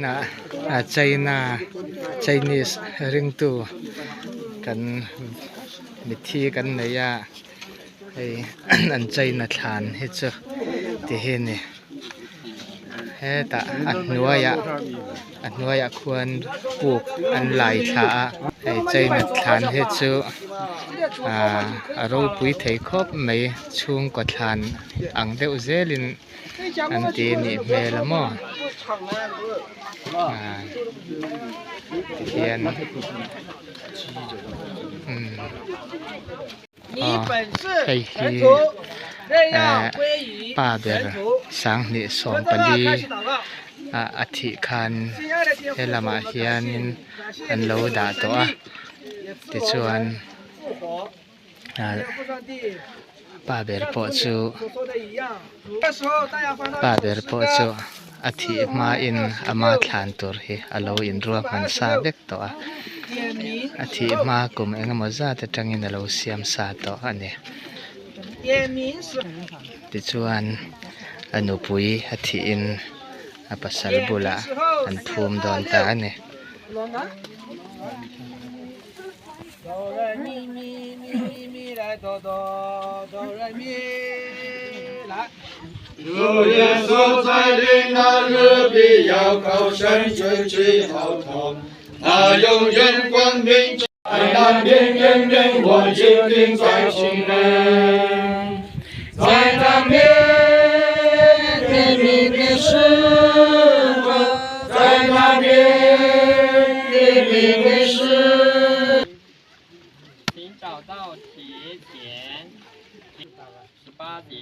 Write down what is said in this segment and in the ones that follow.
Ah China Chinese ringtu kan mitthi kan nei a hei an China thlan hi chu ti hi a ni hetah a hnuaiah a hnuaiah khuan puk an lai thla a hei China thlan hi chu ah a ropui thei khawp mai chhungkaw thlan ang deuh zelin. An ti nih hmel a maw ah tihian umm aw hei hi eh pa ber 2014 ah a thih khan he lamah hianin an lo dah tawh a tichuan. Pa ber pawh chu pa ber pawh chu a thih hmain ama thlan tur hi a lo inruah hman sa vek tawh a a thih hma kum eng emaw zat atangin a lo siam sa tawh a ni tichuan a nupui a thihin a pasal bulah an phum dawn ta a ni. 请找到铁点， 18节。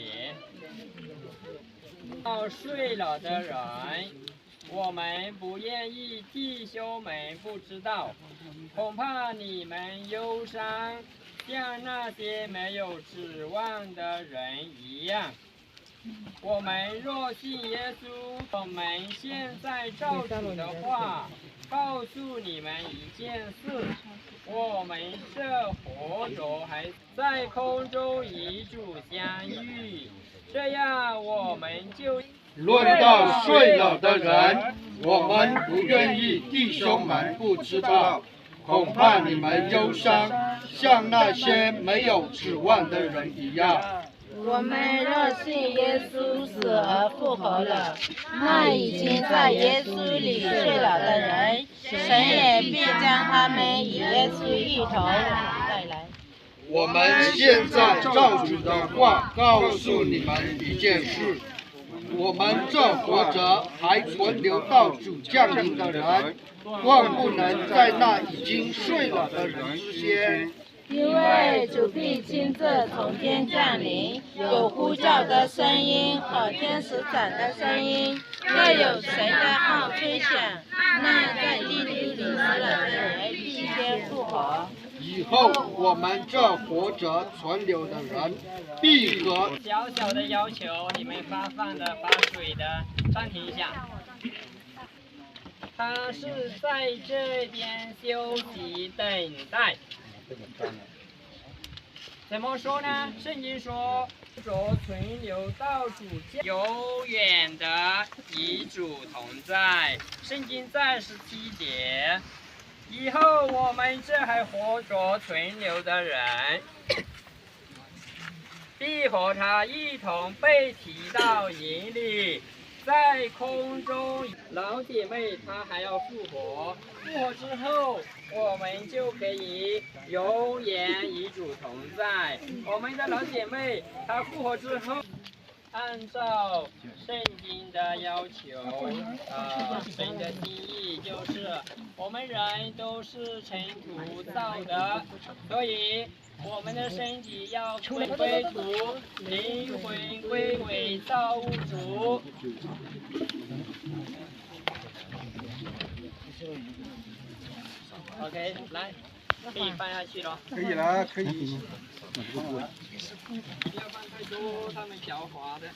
到睡了的人， 我们不愿意弟兄们不知道， 恐怕你们忧伤， 像那些没有指望的人一样。 我们若信耶稣， 我们现在照主的话告诉你们一件事： 我们这活着还在空中与主相遇， 这样我们就 论到睡了的人， 我们不愿意弟兄们不知道， 恐怕你们忧伤， 像那些没有指望的人一样。 我们若信耶稣死而复活了， 那已经在耶稣里睡了的人， 神也必将他们与耶稣一同带来。 我们现在照主的话告诉你们一件事： 我们这活着还存留到主降临的人， 断不能在那已经睡了的人之先。 因为主必亲自从天降临， 有呼叫的声音和天使长的声音， 又有神的号吹响， 那在基督里死了的人必先复活。 以后我们这活着存留的人， 必和 小小的要求， 你们发饭的、 发水的， 暂停一下。 他是在这边休息等待。 怎么说呢？ 圣经说， 着存留到主永远的与主同在。 圣经在17节。 以后我们这还活着存留的人， 必和他一同被提到营里， 在空中。 老姐妹她还要复活， 复活之后， 我们就可以永远与主同在。 我们的老姐妹她复活之后， 按照圣经的要求， 神的心意就是我们人都是尘土造的， 所以我们的身体要归归土， 灵魂归为造物主。 OK， 来， 可以放下去了。 可以了，可以。 不要放太多，他们狡猾的。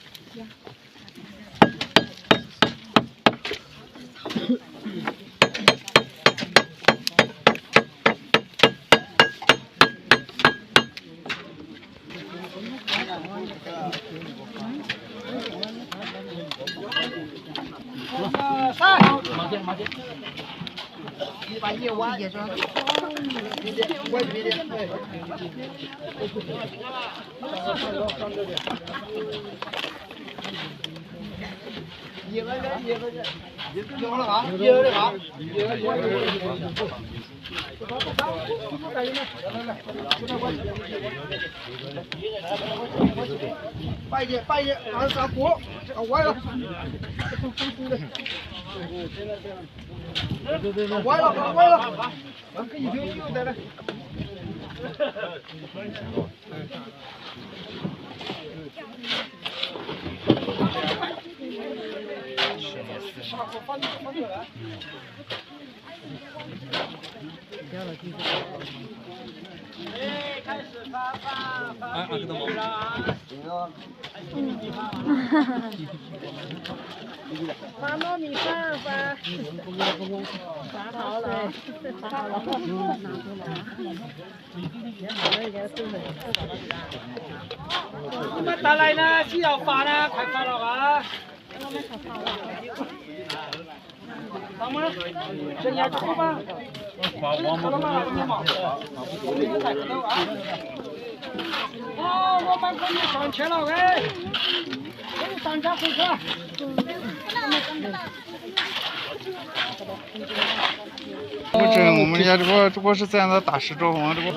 我这我们家这个这个是咱的大石桌，我这个。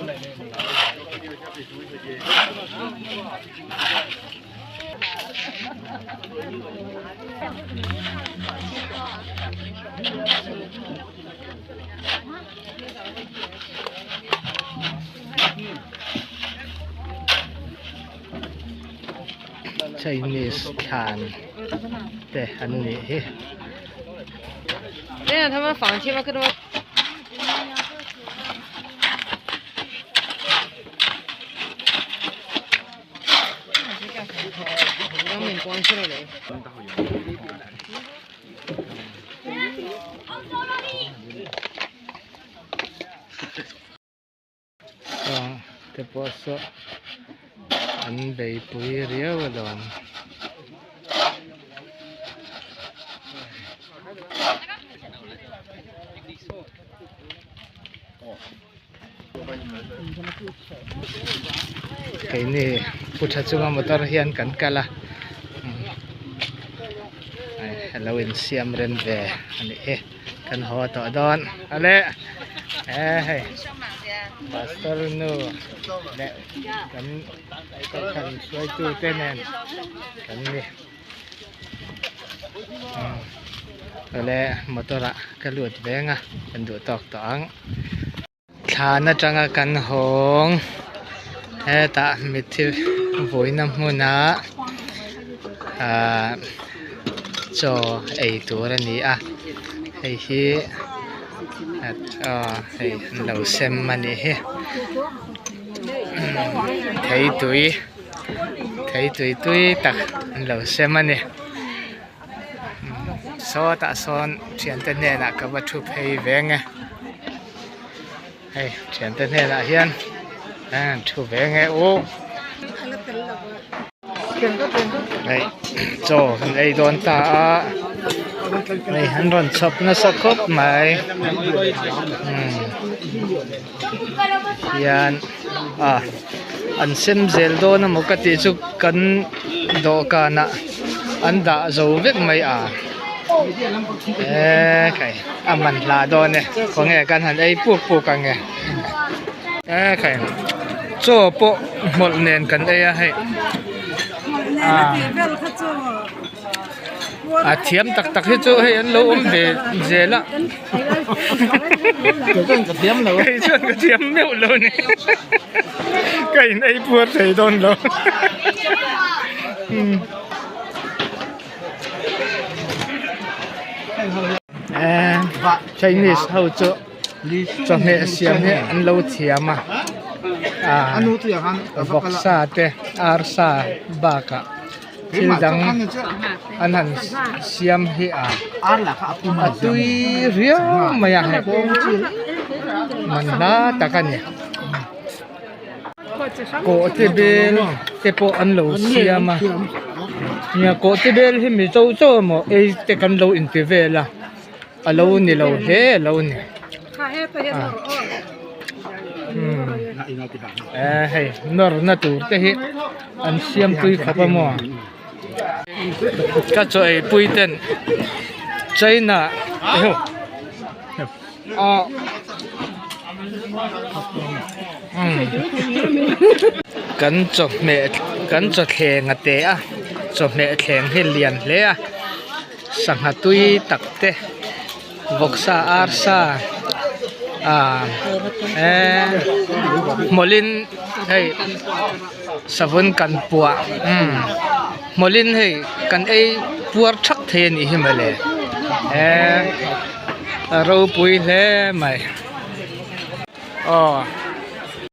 Chinese thlan te an nih hi. Chuan te pawh saw an beihpui riau alawm. Keini pu tha chunga motor hian kan kal a a lo insiam rem ve a nih hi kan haw tawh dawn ale e hei pastor nu leh kan kohhran hruaitu te nen kan ni. Awle motor ah ka lut veng a kan duh tawk tawh ang thlan atanga kan hawng hetah mitthi vuina hmunah ahh chaw ei tur a ni a hei hi aw hei an lo sem a nih hi theitui. Thei tui tui tak an lo sem a ni sawtah sawn thiante hnenah ka va thu phei veng e hei thiante hnenah hian an thu veng e u hei chaw kan ei dawn ta a hei an rawn chhawp nasa khawp mai hian a an sem zel dawn emaw ka tih chu kan dawhkanah an dah zo vek mai a eee khai a man hlah dawn e khawnge kan han ei puk puk ang e eee khai chaw pawh hmawlh nen kan ei a hei a thiam tak tak hi chu hei an lo awm ve zel a. Kei chuan ka thiam lo. Kei chuan ka thiam meuh lo ni. Ka in ei puar thei dawn lo. Eh, Chinese ho chu chawhmeh siam hi an lo thiam a. Ah, vawksa te, arsa bakah thil dang an han siam hi a a tui riau mai a hei man hla tak a ni kawhte bel te pawh an lo siam a nia kawhte bel hi mi cho cho emaw ei te kan lo inti vel a. a lo ni lo hle a lo ni eh hei nawr na tur te hi an siam pui khawp a maw ka chaw ei pui ten china ah kan chawhmeh kan chawthleng a te a chawhmeh thleng hi lian hle a sangha tui tak te vawksa arsa ah eee hmawlhin hei savun kan puah umm hmawlhin hei kan ei puar thak thei a nih hi mawle eee a ropui hle mai aw.